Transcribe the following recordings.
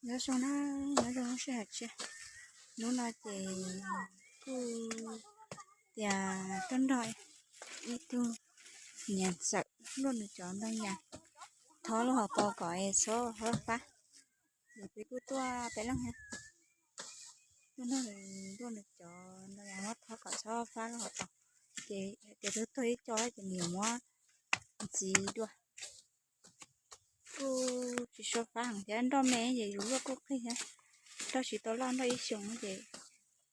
Nyob zoo na, nyob zoo sij hawm tshiab. Hnub no ces kuj tias tuaj nrog ib tug niam ntxawm luaj nws cov ntoo yas, thov lub hauv paus kom es txhob fab. Ces peb kuj tuaj peb leeg thiab, tuaj nrog nws luaj nws cov ntoo yas muab thov kom txhob fab lub hauv paus. Ces hais tias twb tuag ib co ces nws yuav muab ntxiv dua. Kuj tsis tshua fab heev thiab, nroj me ces yus luaj kuj qig thiab. Nroj tsis tau loj, nroj ib xyoo ces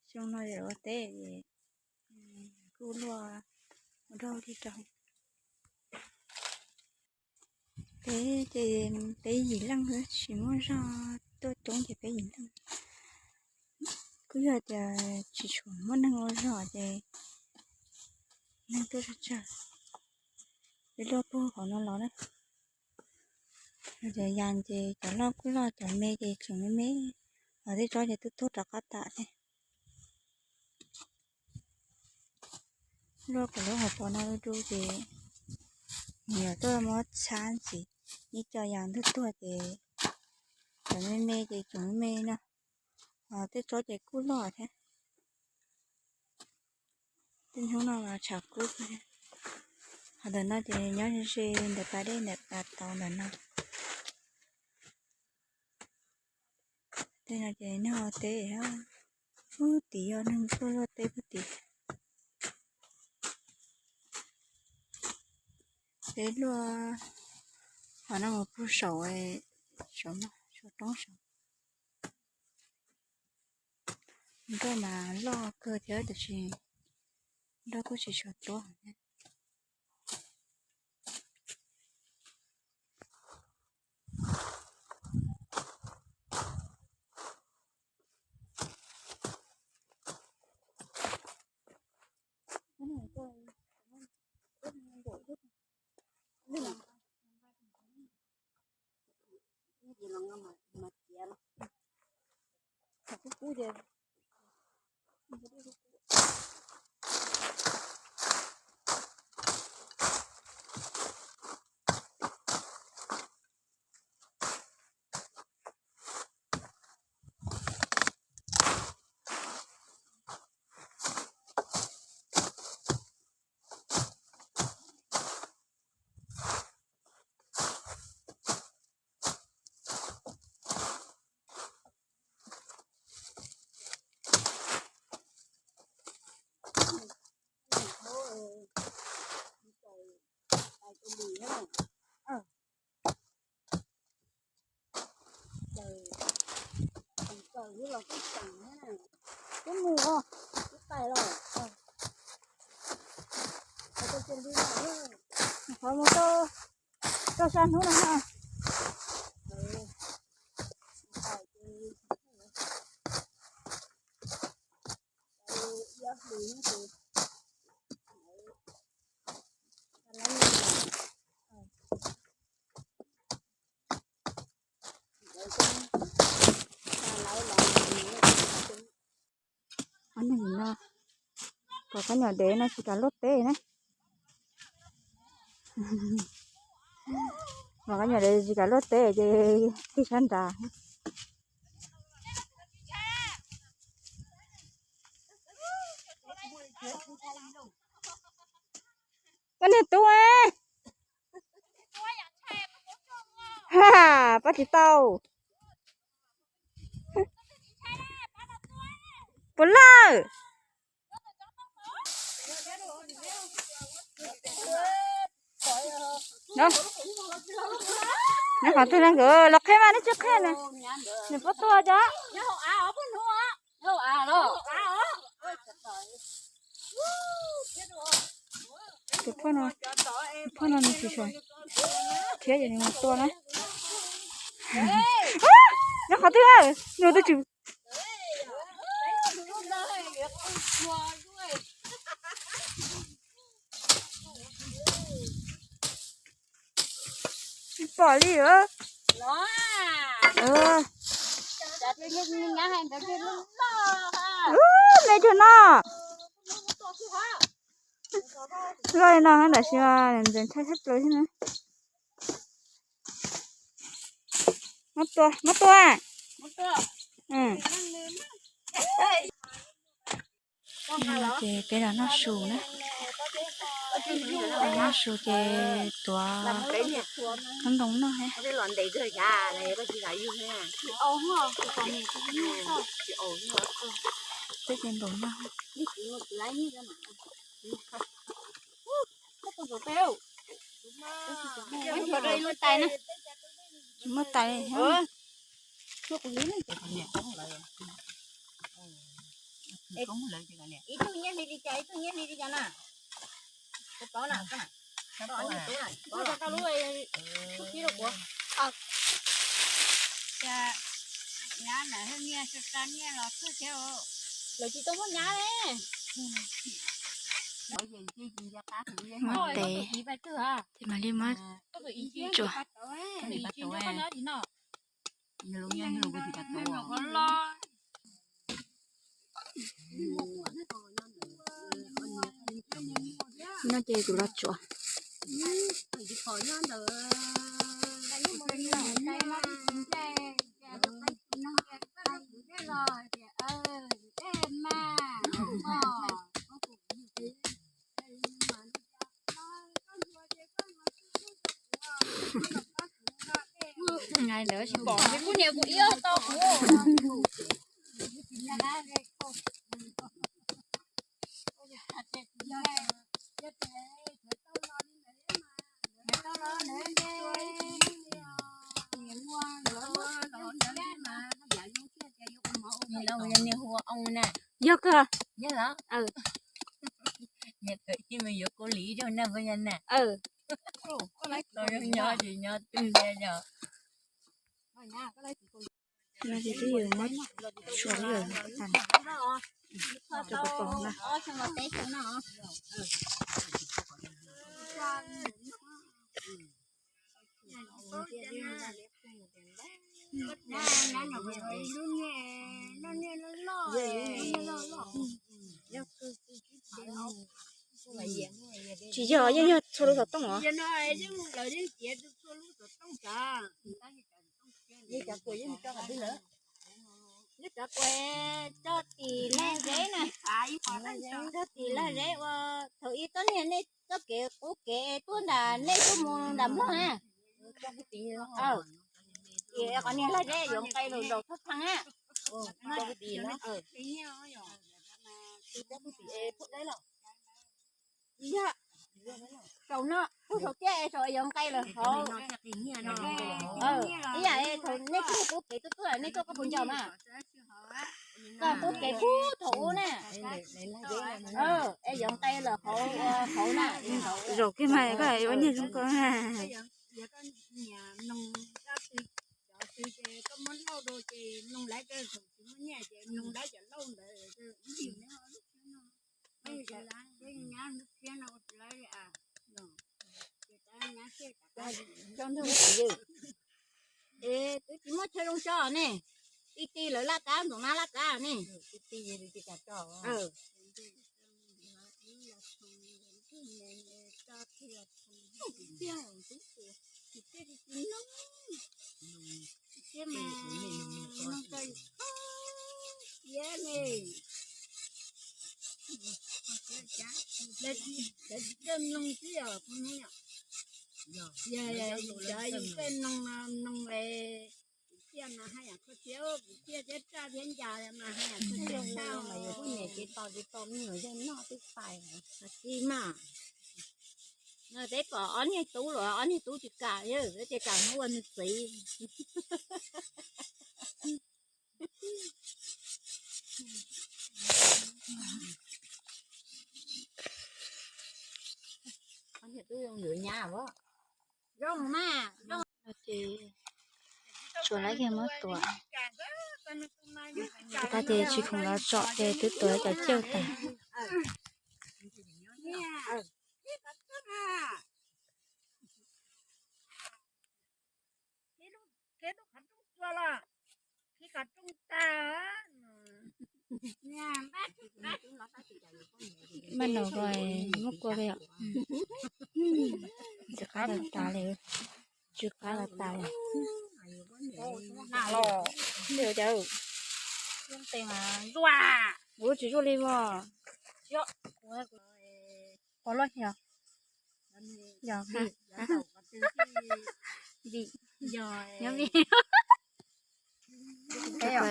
xyoo no yuav ua teb es kuj luaj ua dog dig rau. Peb ces peb yim leej xwb, tsis muaj zog tuaj coob ces peb yim leej. Kuj yog tias tsis tshua muaj neeg ua zog ces neeg tuaj tsawg tsawg. Peb luaj puag hauv no los na. Cov yas ces cov loj kuj loj, cov me ces tseem me me, ho tej tsob ces twb tuag rov qab tas thiab. Luaj kom lub hauv paus no du du ces nws yuav tuaj muab txhab ntxiv. Ib co yas ntug tuag ces cov me me ces tseem me me no, ho tej tsob ces kuj loj thiab. Tej hnub no los tshav kub kawg. Ho ntawm no ces nyob ze ze ntawm pas dej ntawm pas tauv ntawm no. Tej no ces neeg ua teb, puag tid yog neeg tuaj luaj teb puag tid. Peb luaj qhov no mus puag saum, saum no, saum roob saud. Nroj mas loj kawg thiab tiam sis nroj kuj tsis tshua tuab thiab. Twb mus os, twb pais los. Qhov mus rau, rau sab hnub no ha. Qhov neeg no, pom koj nyom dev no tsis kam luaj teb na. Mas koj nyom dev tsis kam luaj teb ces tig sab nrad. Koj niag tub, ha, pab tsis tau. Puas lawj? Nyob qhov twg na nkawd los qhia mas nej tsis qhia na. Nws puab tuag cov. Tus phauj no, phauj no nws tsis sawv khiav ces nws mus tua na. Nyob qhov twg, nws twb tsis pom li. Me tug no, loj li no tab sis ntxeev tshaj tshaj plaws thiab na. Muab tua, muab tua. Ces peb los noj su na. Noj su ces tuav ntoo noj thiab. Peb ces npaum no. Tsis muaj tais. Ib tug nyiaj hli li cas, ib tug nyiaj hli li cas na? Kuv paub na. Muab tau lub xub kib rau kuv. Nyab na, nyiaj, tsa nyiaj los txog thiab. Lawv tsis tau muaj nyab ne. Muab tes, ces mam li muab tsuav. No ces kuv los tsuav. Ntawd tsis pom, kuv niam kuv ib ob tau kuv. Yog kawg. Niam tawm ci mus yuav kua lis zog na, puas yog na? Nyob ces nyob twj cia yog. No ces twb yuav muab tshuav lawm, rau pov na. Tsis yog, yeej yog txhua lub xov tooj os. Neb cov kuv tso tim lag zeb na, tso tim lag zeb ua thaum ib txoj niag nej txoj kev qub kev tuaj nram nej tuaj mus nram Nplog na. Ces qhov niag lag zeb yuav nqe lus zaum thaj thaj na. Yog, saum no, kuj saum tiaj es saum yuav nqe lawm hauv. Ib yam es thaum nej tuaj qub kev tuaj tuaj nej tuaj koj puas nco mas. Koj qub kev pub thaum ub na. Es yuav nqe lawm hauv, hauv na. Zaum kiag mas koj ua nyiaj zoo koj na. Es twb tsis muaj chaw zoo tso ne. Ib tij lawv laj kab, ntxoov nab laj kab ne. Yog yus peb noog no, noog es tiaj mas haj yam khuv thiab, kuv thiaj thiab raj thiab ncas mas haj yam khuv thiab ntau mas yus poj niam ces tos ces tos me nyuam yog noj twb pais. Tsis mas, peb pom ob niag tub los ob niag tub tsis kam, ces kam mus ua nws txiv. Ob niag tub zoo yuav nyab os. Zoo mas, zoo. Ces tsuas lawv kiag muab tuav. Tag ces tsis khoom los tsom ces twb tuav cov cauj tag. Maj no ko muab kua pe yom. Tsis qab los tas li, tsis qab los tas li. Ntws cov, ntws mas zuaj. Kuv tsis zuaj li mog. Pos loj yog, yog, vim, nyob vim.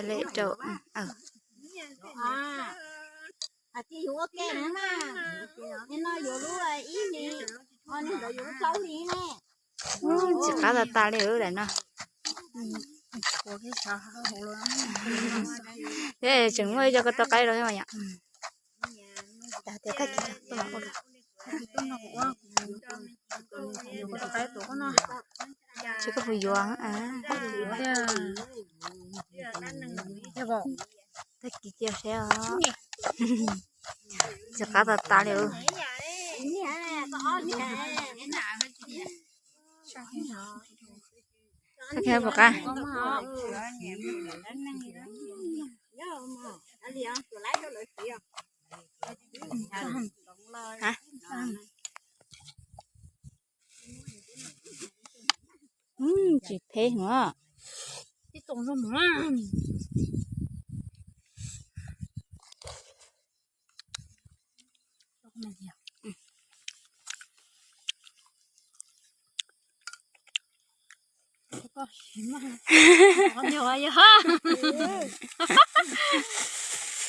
Lem rau, hais tias yuav ua ke na, no yuav lub ib hlis, ho neeg ntawd yuav lub plaub hlis ne. Tsis qab tas tas li daim no. Tseem muaj ib co ko taw qaib rau thiab mas yom. Tag tias tag kis tuaj mam ua. Tsis koj puas yuav? Tag kis cia seb os. Tsis qab tas tas li. Tag kis puas qab? Tsis phem os.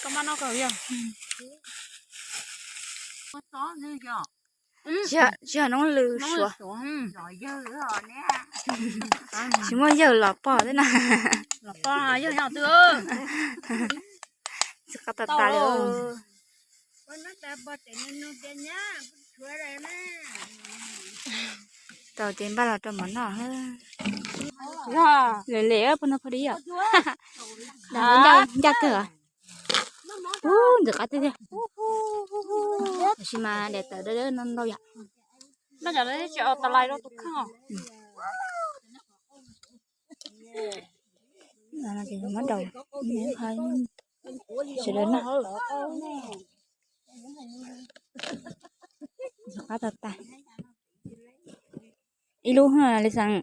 Koj maj noj koj yog. Tsis yog noob lwm suav. Tsis muaj yawg los pog thiab na. Los pog yog yog twg. Tsis qab tas tas li. Tau ces npaj los rau mov noj. Lem lem puas no pha di yom. Ncaj kawg. Ub, ntxim qab tiag tiag. Tab sis mas daim tawv dawb dawb no ntau yom. Muab rau sawv daws noj. Ntxim qab tas tas. Ib lub li xees,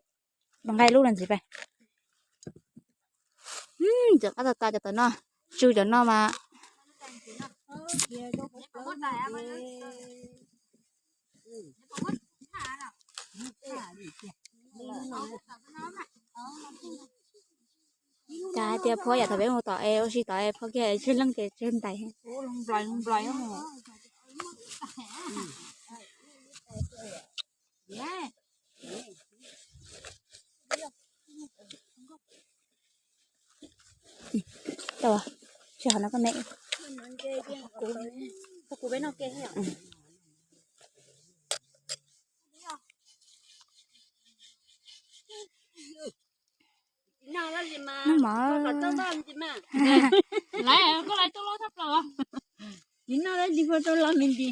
nqa ib lub los ntxiv pais. Ntxim qab tas tas cov tawv no, tsw cov no mas. Cas hais tias phua yam thaum peb mus tom es ua si tom es phua kiag tsw leej ces tsw ntais. Tsis hov no koj me. Kuv peb noj ke. Noj mov. Laiv, koj laiv tuaj loj tshaj plaws. Tsis noj lawm, tsis pub rau los me nti.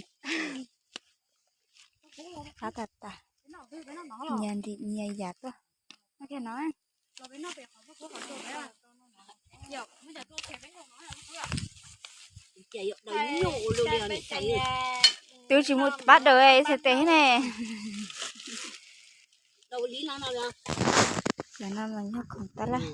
Qab tas tas. Nyias ntim nyias yam tuaj. Twb tsis mus pab daws xes tes thiab ne. Cov no mas yog khoom tab laj.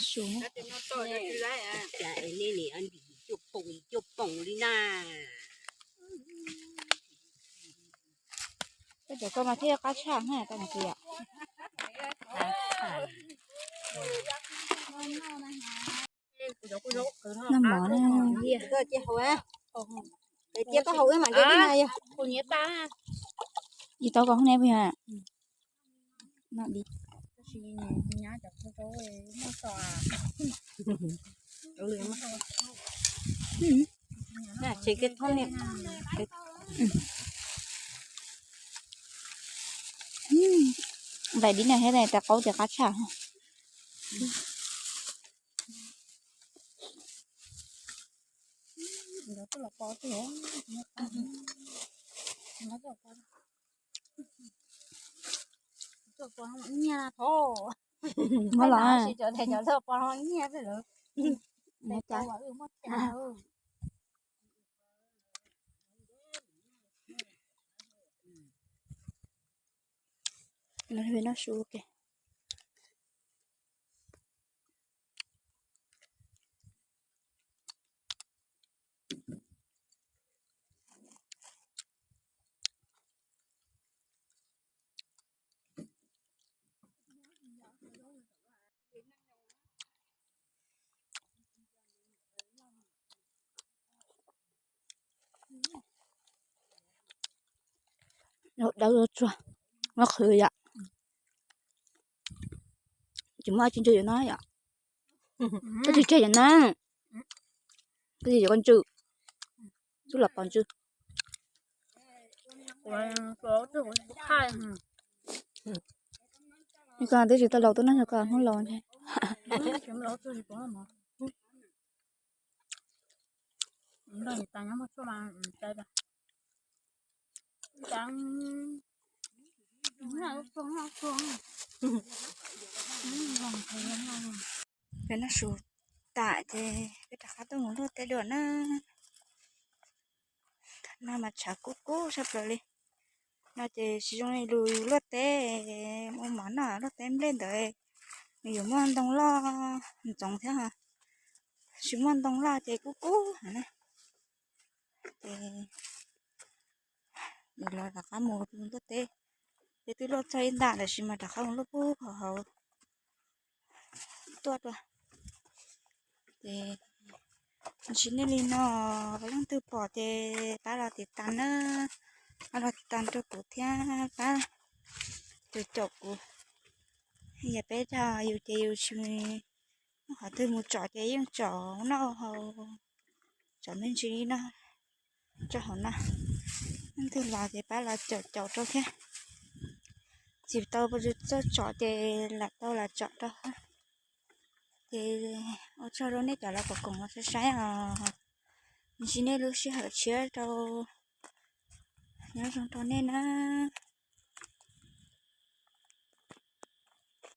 Su. Cuaj poom li na. Koj cov koj mas thiaj qab tshaj na, tau tias. Noj mov na. Cia koj haus wb mam nce teb na yog. Ib tau koj hoob ne puas yog? Noj di. Tsis ke thoob ni. Nqaim dib na thiab tais qaub ces qab tshaj. Muab los. Noj su ua ke. Dawb tsuag, muab qhwv yom. Tsis muaj tsis ntsws yom no yom. Koj tsis tseg yom na. Koj tsis yog koj ntsws. Xub los pov ntsws. Koj twb tsis tau laus tuaj noj yog koj hnub laus ntshe. Peb noj su tas ces peb rov qab tuaj mus luaj teb dua na. No mas tshav kub kub sab plaws li. No ces tsis zoo li lus luaj teb, ua mov noj luaj teb nplej ntawd, nws yuav muaj ntoo loj ntxoov thiab, tsis muaj ntoo loj ces kub kub na. Ces los rov qab mus luaj teb, peb twb luaj txog ib nta tab sis mas rov qab mus luaj pub hauv hauv tuaj dua. Ces ntsib nej li no, leej twg pom ces pab los tiv tas na, pab los tiv tas rau kuv thiab pab caum caum kuv. Yog peb cog yus ces yus tsis muaj qhov twg mus tsom ces yeej tsom noj haus, tsom me ntsis li no tso hauv no. Leej twg los ces pab los caum caum rau thiab. Tsis tau txawj tsom ces lam tau los tsom rau. Ces ua tsaug rau nej cov los koom koom los saib saib os. Ntsib nej lub sij hawm tshiab rau. Nyob zoo rau nej na.